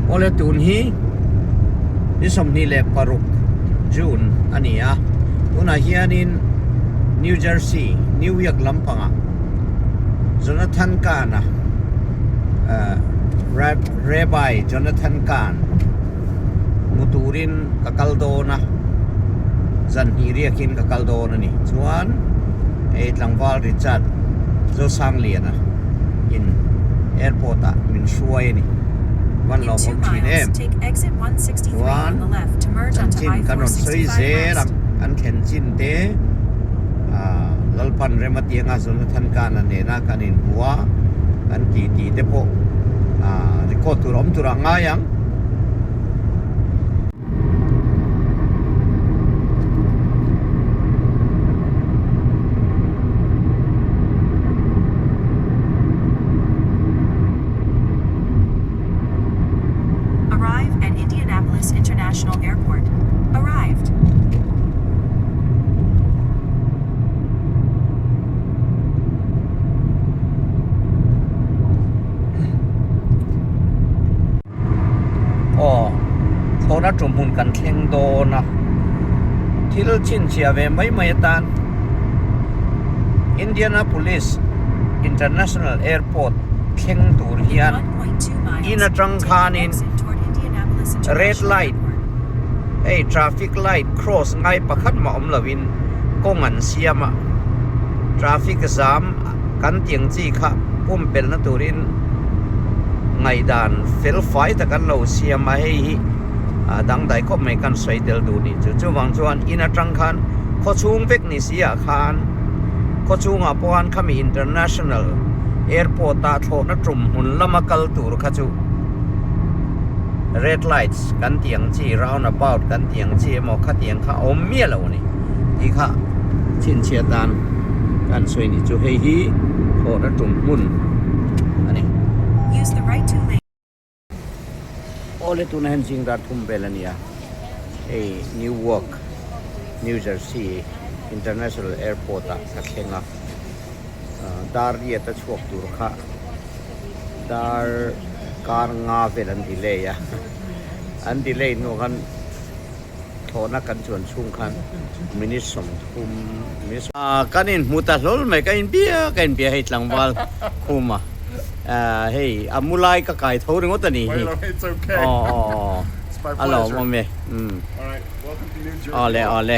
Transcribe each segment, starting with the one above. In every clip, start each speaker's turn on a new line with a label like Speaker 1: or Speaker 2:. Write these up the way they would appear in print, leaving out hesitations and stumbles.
Speaker 1: Awle tun hi ni 26 June a ni a, tunah hianin New Jersey, New York lampangah Jonathan Kahn-a Rabbi Jonathan Kahn hmu turin ka kal dawn a, zan hnih riakin ka kal dawn a ni. Chuan hei tlangval Richard Zosangliana in airport ah min hruai a ni. Van
Speaker 2: In
Speaker 1: lawm
Speaker 2: 2
Speaker 1: awm thin
Speaker 2: miles,
Speaker 1: em.
Speaker 2: take exit 163
Speaker 1: Chuan
Speaker 2: on the left to merge onto
Speaker 1: chanchin kan rawn sawi
Speaker 2: I-465
Speaker 1: zel ang
Speaker 2: West.
Speaker 1: kan thlen chin te ah Lalpan rem atianga Jonathan Kana nena kan inhmu a kan titi te pawh ah record tur awm turah ngai ang.
Speaker 2: Arrive at Indianapolis International Airport. Arrived.
Speaker 1: Aw, thlawhna tum hmun kan thleng dawn a, thil chhinchhiah ve mai mai atan Indianapolis International Airport thleng tur hian in atang khanin red light hei traffic light cross ngai pakhat mah awm lovin kawng an siam a, traffic zam kan tiang chi kha pumpelhna turin ngaihdan fel fai tak an lo siam a, hei hi a dangdai khawp mai kan sawi tel duh ni chu. Chuvang chuan in atang khan khaw chhung vek ni si ah khan khaw chhungah pawh khan khami international airport ah thlawhna tum hmun lama kal tur kha chu red lights kan tih ang chi round about kan tih ang chi emaw khatiang kha a awm miah lo a ni tih kha chhinchhiah tan kan sawi ni chu hei hi thlawhna tum hmun a ni.
Speaker 2: Use the right two lanes.
Speaker 1: Awle tunah hian zing dar thum vel a ni a, hei Newark, New Jersey International Airport ah ka thleng a, dar riat a chhuak tur kha dar kar nga vel an delay a, an delay hnu khan Thlawhna kan chuan chhung khan minute 30 minute kan inhmu ta hlawl mai ka inbia ka inbia hei tlangval khuma hei a mu lai ka kai tho ringawt a ni hi aw a lawm awm e awle awle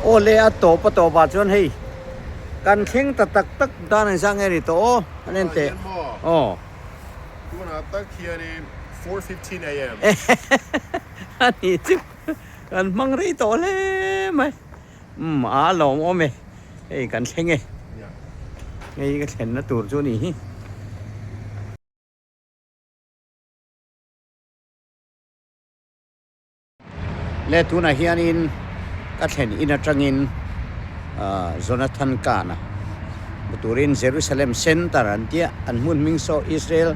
Speaker 1: awle a tawp a tawp ah chuan hei kan thleng ta tak tak dan ang sang nge ni tawh aw an en teh aw
Speaker 3: tunah tak hianin 4:15 am.
Speaker 1: A nih chu kan hmang rei tawh hle mai. Umm a lawm awm e, hei kan thleng e. Hei ka thlenna tur chu a nih hi. Le tunah hianin ka thlen in atangin Jonathan Kahn-a hmu turin Jerusalem Center an tia, an hmun hming saw Israel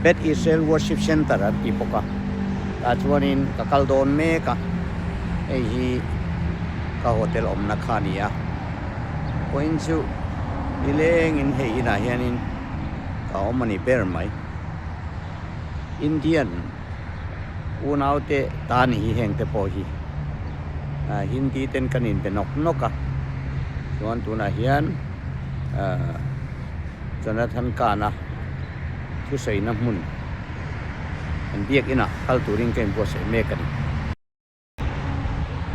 Speaker 1: Beth Israel Worship Center an ti bawk a, tah chuanin ka kal dawn mek a, hei hi ka hotel awmna kha a ni a, point chu nilengin hei inah hianin ka awm a ni ber mai. Indian unaute ta ni hi heng te pawh hi Hindi ten kan inbe nawk nawk a, chuan tunah hian ahh. Jonathan Kahn-a thusawiina hmun an biak inah kal turin ka inbuatsaih mek a ni.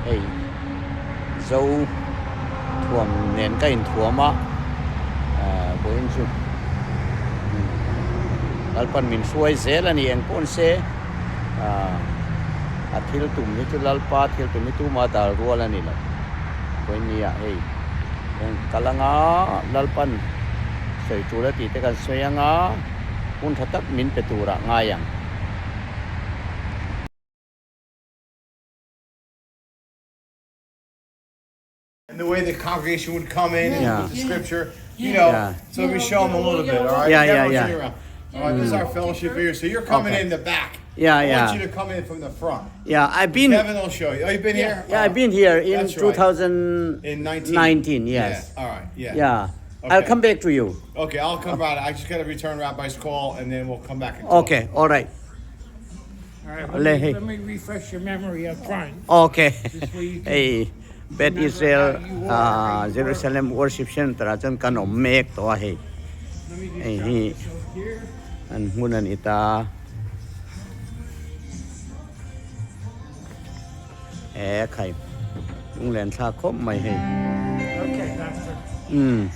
Speaker 1: Hei Zo thuam nen ka inthuam a, vawiin chu Lalpan min hruai zel a ni engpawh ni se, a thil tum hi chu Lalpa thil tum hi tuma dal rual a ni lo. Vawiin nia hei. Eng kal anga Lalpan sawi tul a tih te kan sawi anga hun tha tak min pe turah ngai ang.
Speaker 3: And the way the congregation would come in and with the scripture, you know, so we show them a little bit, all right?
Speaker 1: Yeah, yeah, yeah.
Speaker 3: All right, this is our fellowship here. So you're coming in the back.
Speaker 1: Yeah,
Speaker 3: I
Speaker 1: yeah.
Speaker 3: want you to come in from the front.
Speaker 1: Yeah, I've been.
Speaker 3: Kevin will show you. Oh, you've been here?
Speaker 1: Yeah, I've been here in
Speaker 3: That's right.
Speaker 1: 2019.
Speaker 3: In 19.
Speaker 1: Yes.
Speaker 3: Yeah. All right. Yeah.
Speaker 1: Yeah. I'll
Speaker 3: Okay.
Speaker 1: come back to you.
Speaker 3: Okay, I'll come right. I just got to return Rabbi's call, and then we'll come back and talk.
Speaker 1: Okay. All right. Le hei. Ok hei Beth Israel Jerusalem Worship Center ah chuan kan awm mek tawh a hei. Hei hi an hmun a ni ta. E khai lunglen thlak khawp mai hei. Umm.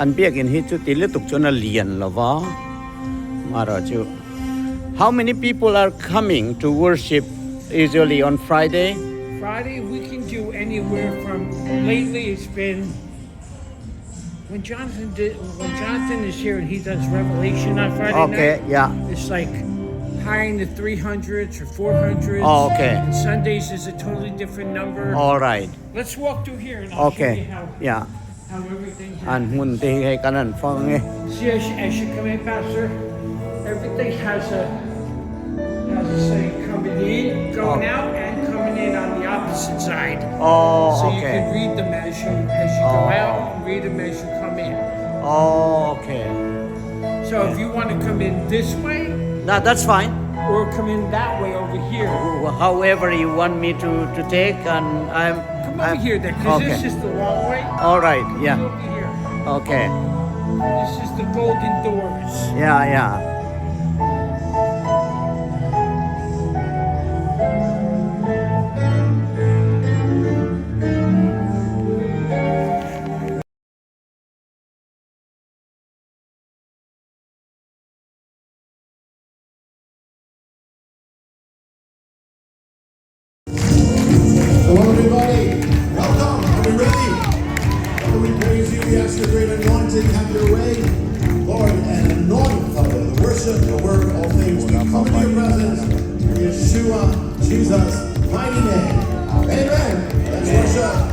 Speaker 1: An biakinn hi chu ti lutuk chuan a lian lo va amaherawhchu how many people are coming to worship usually on Friday?
Speaker 4: Friday we can do anywhere from lately it's been When Jonathan did, when Jonathan is here and he does Revelation on Friday
Speaker 1: okay,
Speaker 4: night,
Speaker 1: yeah.
Speaker 4: it's like high in the 300s or 400s.
Speaker 1: Oh, okay.
Speaker 4: And Sundays is a totally different number.
Speaker 1: All right.
Speaker 4: Let's walk through here and I'll
Speaker 1: okay.
Speaker 4: show you how,
Speaker 1: yeah.
Speaker 4: how everything
Speaker 1: An
Speaker 4: happens.
Speaker 1: hmun te hi hei kan han fang e.
Speaker 4: See, as you, as you come in, Pastor, everything has a has a saying coming in, going
Speaker 1: Oh.
Speaker 4: out, and coming in on the opposite side.
Speaker 1: Oh,
Speaker 4: So you
Speaker 1: okay.
Speaker 4: can read them as you as you go
Speaker 1: Oh.
Speaker 4: out and read them as you come in.
Speaker 1: Oh, okay.
Speaker 4: So if you want to come in this way
Speaker 1: No, that's fine.
Speaker 4: or come in that way over here,
Speaker 1: However you want me to, to take and I'm...
Speaker 4: come over
Speaker 1: I'm,
Speaker 4: here then, because
Speaker 1: okay.
Speaker 4: this is the long way.
Speaker 1: All right, yeah.
Speaker 4: Over here.
Speaker 1: Okay.
Speaker 4: This is the golden doors.
Speaker 1: Yeah, yeah.
Speaker 5: Hello, everybody. Welcome. Are we ready? Father, we praise you. We ask your great anointing have your way. Lord, and anoint, Father, the worship, the word, all things. We come into your presence in Yeshua, Jesus' mighty name. Amen. Let's worship.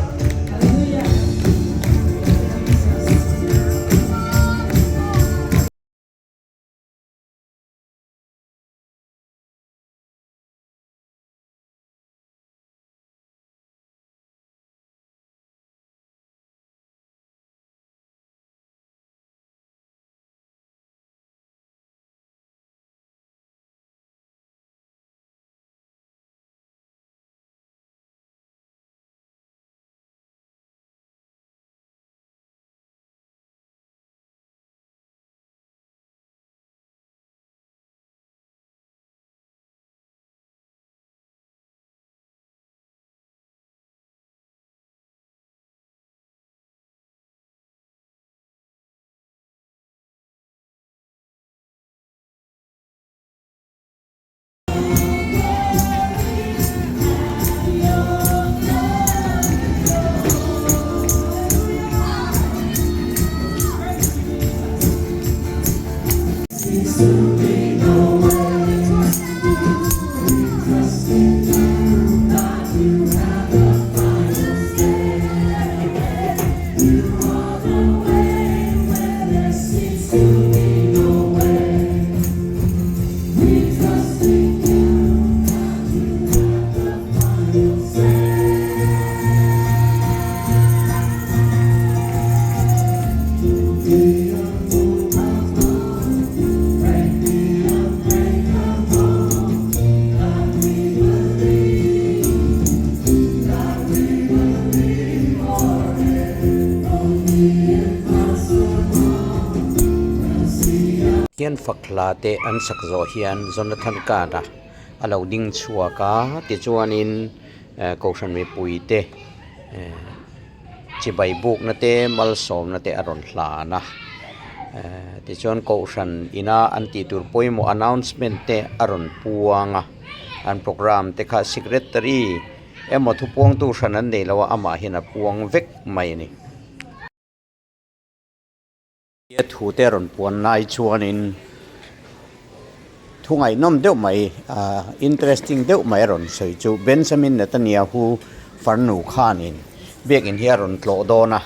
Speaker 1: Hian fak hla te an sak zawh hian Jonathan Card-a a lo ding chhuak a tichuanin kohhran mipui te chibai bukna te malsawmna te a rawn hlan a tichuan kohhran ina an tih tur pawimawh announcement te a rawn puang a an programme te kha secretary emaw thupuangtu hran an nei lo a amah hian a puang vek mai a ni. Tia thu te rawn puan lai chuanin thu ngaihnawm deuh mai ah interesting deuh mai a rawn sawi chu Benjamin Netanyahu farnu khanin biakinn hi a rawn tlawh dawn a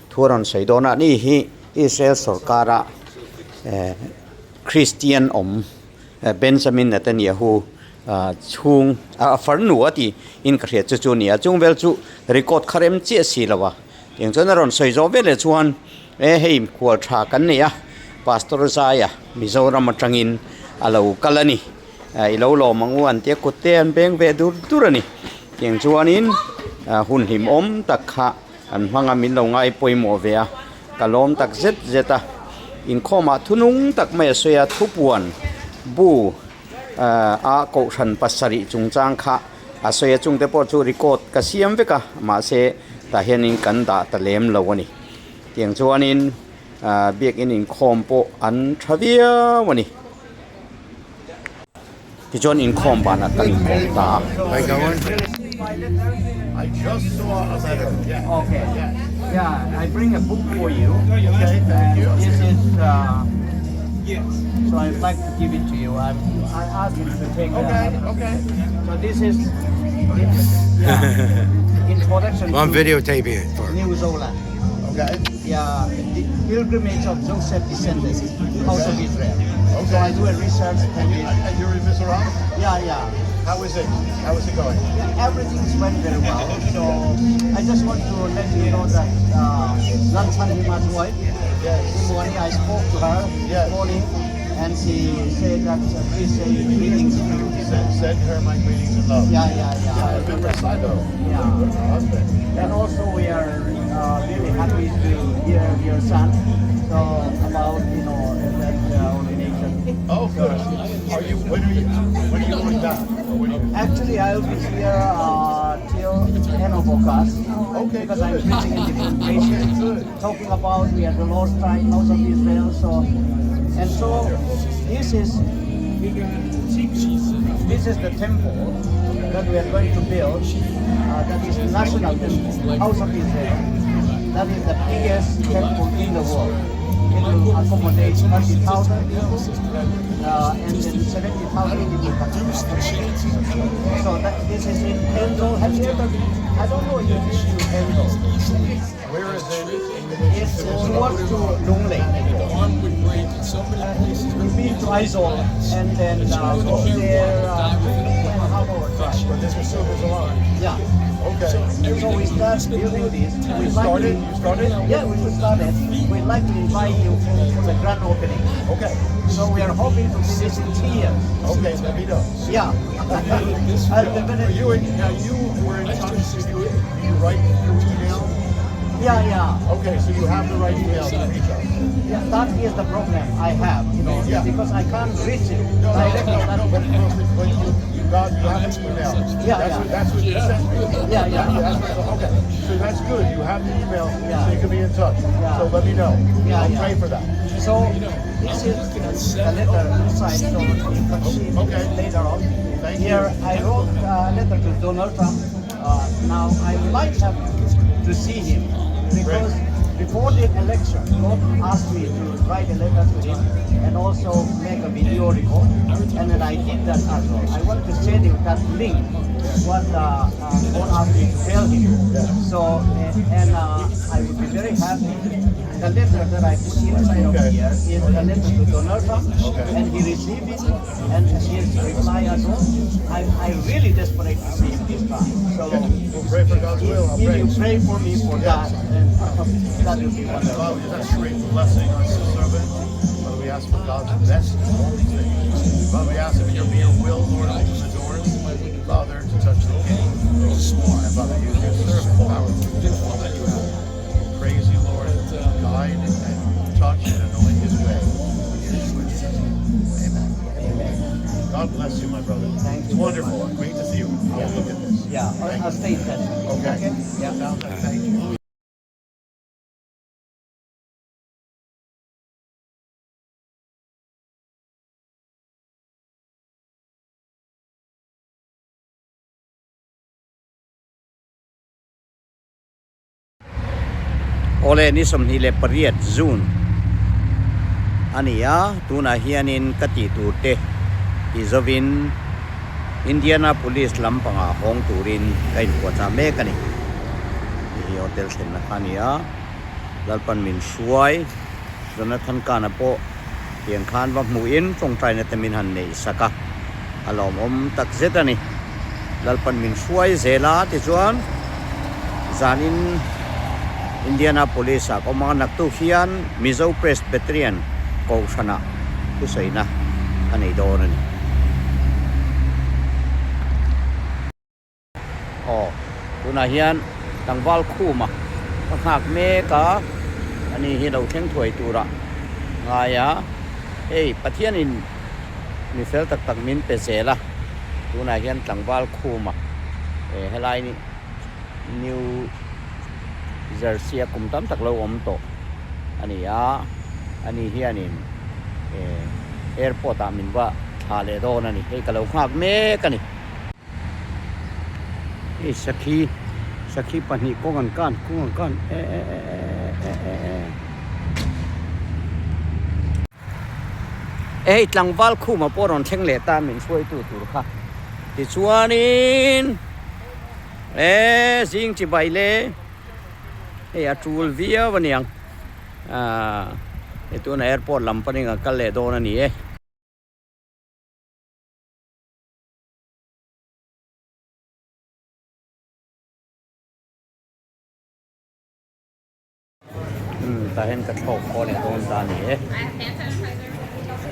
Speaker 1: thu a rawn sawi dawn a ni hi Israel sorkara eh Christian awm Benjamin Netanyahu. Chhung a farnu a ti in ka hriat chu chu a ni a, chung vel chu record kha rem chiah si lo a, tiang chuan a rawn sawi zawh veleh chuan e hei khual tha kan nei a, Pastor Zaia Mizoram atangin a lo kal a ni, i lo lawm ang u an tia kut te an beng ve dur dur a ni, tiang chuanin hun hlimawm tak kha an hmang a min lo ngai pawimawh ve a, ka lawm tak zet zet a, inkhawmah thunung tak mai a sawi a, thupuan bu. A kohhran pasarih chungchang kha a sawi a chungte pawh chu record ka siam vek a mahse tah hianin kan dah ta lem lo a ni tiang chuanin ah biakin inkhawm pawh an tha viau a ni tichuan inkhawm banah kan inkawm ta a.
Speaker 4: Give it to you. I'm, I asked him to take. Okay, okay. So this is yeah, introduction.
Speaker 3: I'm videotaping it for
Speaker 4: New Zealand.
Speaker 3: Okay.
Speaker 4: Yeah, the pilgrimage of Joseph descendants, House of Israel. Okay. So I do a research.
Speaker 3: And, you, and you're in Mizoram?
Speaker 4: Yeah, yeah.
Speaker 3: How is it? How is it going?
Speaker 4: Yeah, everything's went very well. So I just want to let you know that uh, Lanchan Hima's wife,
Speaker 3: yes.
Speaker 4: morning I spoke to her
Speaker 3: yes.
Speaker 4: morning and she said that uh, please say greetings to you.
Speaker 3: Send, send her my greetings and love.
Speaker 4: Yeah, yeah, yeah.
Speaker 3: yeah I remember Silo.
Speaker 4: Yeah.
Speaker 3: Her husband.
Speaker 4: And also we are uh, really happy to hear your son. So about you know that uh, ordination.
Speaker 3: Oh, good. Are you? When are you? When are you going back? Or when are you,
Speaker 4: Actually, I'll be here uh, till end of August.
Speaker 3: Okay,
Speaker 4: Because I'm
Speaker 3: good.
Speaker 4: preaching in different places,
Speaker 3: Okay, good.
Speaker 4: talking about we are the Lord's tribe, house of Israel. So, and so this is this is the temple that we are going to build. Uh, that is the national temple, house of Israel. That is the biggest temple in the world. It will accommodate 30,000 people uh, and then 70,000 people can accommodate. So that, this is in Kendall. Have you ever been? I don't know if you've been to Kendall.
Speaker 3: Where is it in relation
Speaker 4: It's
Speaker 3: to Mizoram?
Speaker 4: towards to Lunglei. We've been to Aizawl and then from there 3.5 hour drive.
Speaker 3: But this is still Mizoram.
Speaker 4: Yeah.
Speaker 3: Okay.
Speaker 4: So we start building this. We'd like
Speaker 3: Started?
Speaker 4: to,
Speaker 3: You started?
Speaker 4: Yeah, we will start it. We'd like to invite you for the grand opening.
Speaker 3: Okay.
Speaker 4: So we are hoping to finish in 3 years.
Speaker 3: Okay. Let me know.
Speaker 4: Yeah. I'll
Speaker 3: Are
Speaker 4: definitely.
Speaker 3: you in, now you were in touch. Did you, you write through email?
Speaker 4: Yeah.
Speaker 3: Okay, so you have the right email to reach us.
Speaker 4: Yeah, that is the problem I have, you know,
Speaker 3: Yeah.
Speaker 4: because I can't reach you
Speaker 3: No, no,
Speaker 4: directly.
Speaker 3: no, no, but you, you got, you have an email.
Speaker 4: Yeah,
Speaker 3: that's
Speaker 4: yeah.
Speaker 3: What, that's what you sent me.
Speaker 4: Yeah.
Speaker 3: That's what, okay, so that's good. You have the email,
Speaker 4: Yeah.
Speaker 3: so you can be in touch.
Speaker 4: Yeah.
Speaker 3: So let me know.
Speaker 4: Yeah,
Speaker 3: I'll
Speaker 4: yeah.
Speaker 3: pray for that.
Speaker 4: So this is the letter inside, so you can see it
Speaker 3: Okay.
Speaker 4: later on.
Speaker 3: Thank
Speaker 4: Here
Speaker 3: you.
Speaker 4: I wrote a letter to Donald Trump. Now I would like have to see him because before the election, God asked me to write a letter to him and also make a video record, and then I did that as well. I want to send him that link, what God asked me to tell him. So, and I would be very happy. The letter that I put inside of here is the letter to Donald Trump, and he received it, and his reply as well. I'm really desperate to see him this time. So,
Speaker 3: We'll pray for God's will. I'll
Speaker 4: if
Speaker 3: pray.
Speaker 4: you pray for me for that, then that will be wonderful.
Speaker 3: Father, we just ask great blessing on your servant. Father, we ask for God's best in all these things. Father, we ask if your be your will, Lord, open the doors. Father, to touch the king. And Father, use your servant powerfully to all that you have. Praise you, Lord. Guide and touch and anoint his way. In Yeshua Jesus' name. Amen.
Speaker 4: Amen.
Speaker 3: God bless you, my brother.
Speaker 4: Thank
Speaker 3: It's
Speaker 4: you very
Speaker 3: wonderful.
Speaker 4: much.
Speaker 3: Great to see you. I will look at this.
Speaker 4: Yeah, I'll stay in touch.
Speaker 3: Okay.
Speaker 4: Yeah.
Speaker 3: Sounds like thank you.
Speaker 1: Awle ni 28 June a ni a, tunah hianin ka tih tur te ti zovin Indianapolis lampangah hawng turin ka inpuahchah mek a ni. Hei hi hotel thlenna kha a ni a, Lalpan min hruai Jonathan Kana pawh tiang khan va hmuhin tawngtaina te min han neih sak a. A lawmawm tak zet a ni. Lalpan min hruai zel a tichuan zanin Indianapolis ah ka awm ang a, naktuk hian Mizo Presbyterian Kohhranah thusawiina ka nei dawn a ni. Aw, tunah hian tlangval khuma ka nghak mek a, ani hi lo thleng thuai turah ngai a, hei Pathianin mi fel tak tak min pe zel a, tunah hian tlangval khuma eh helai ni New Jersey a kum tam tak lo awm tawh a ni a, ani hianin eh airport ah min va thlah leh dawn a ni, hei ka lo nghak mek a ni. Hei sakhi sakhi pahnih kawng an kan kawng an kan e e e e e e e hei tlangval khuma pawh rawn thleng leh ta min hruaitu tur kha tichuanin e zing chi bai le hei a tul viau aniang ah hei tuna airport lam panin a kal leh dawn a ni e. Umm tah hian ka thlawk haw leh dawn ta a ni e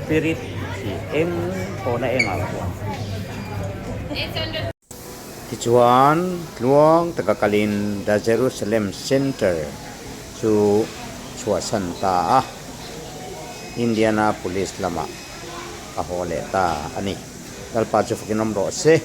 Speaker 1: spirit tih eng thlawhna engah chuan tichuan tluang taka kalin the Jerusalem Center chu chhuahsan ta a Indianapolis lamah. a haw leh ta a ni. Lalpa chu fakin awm rawh se.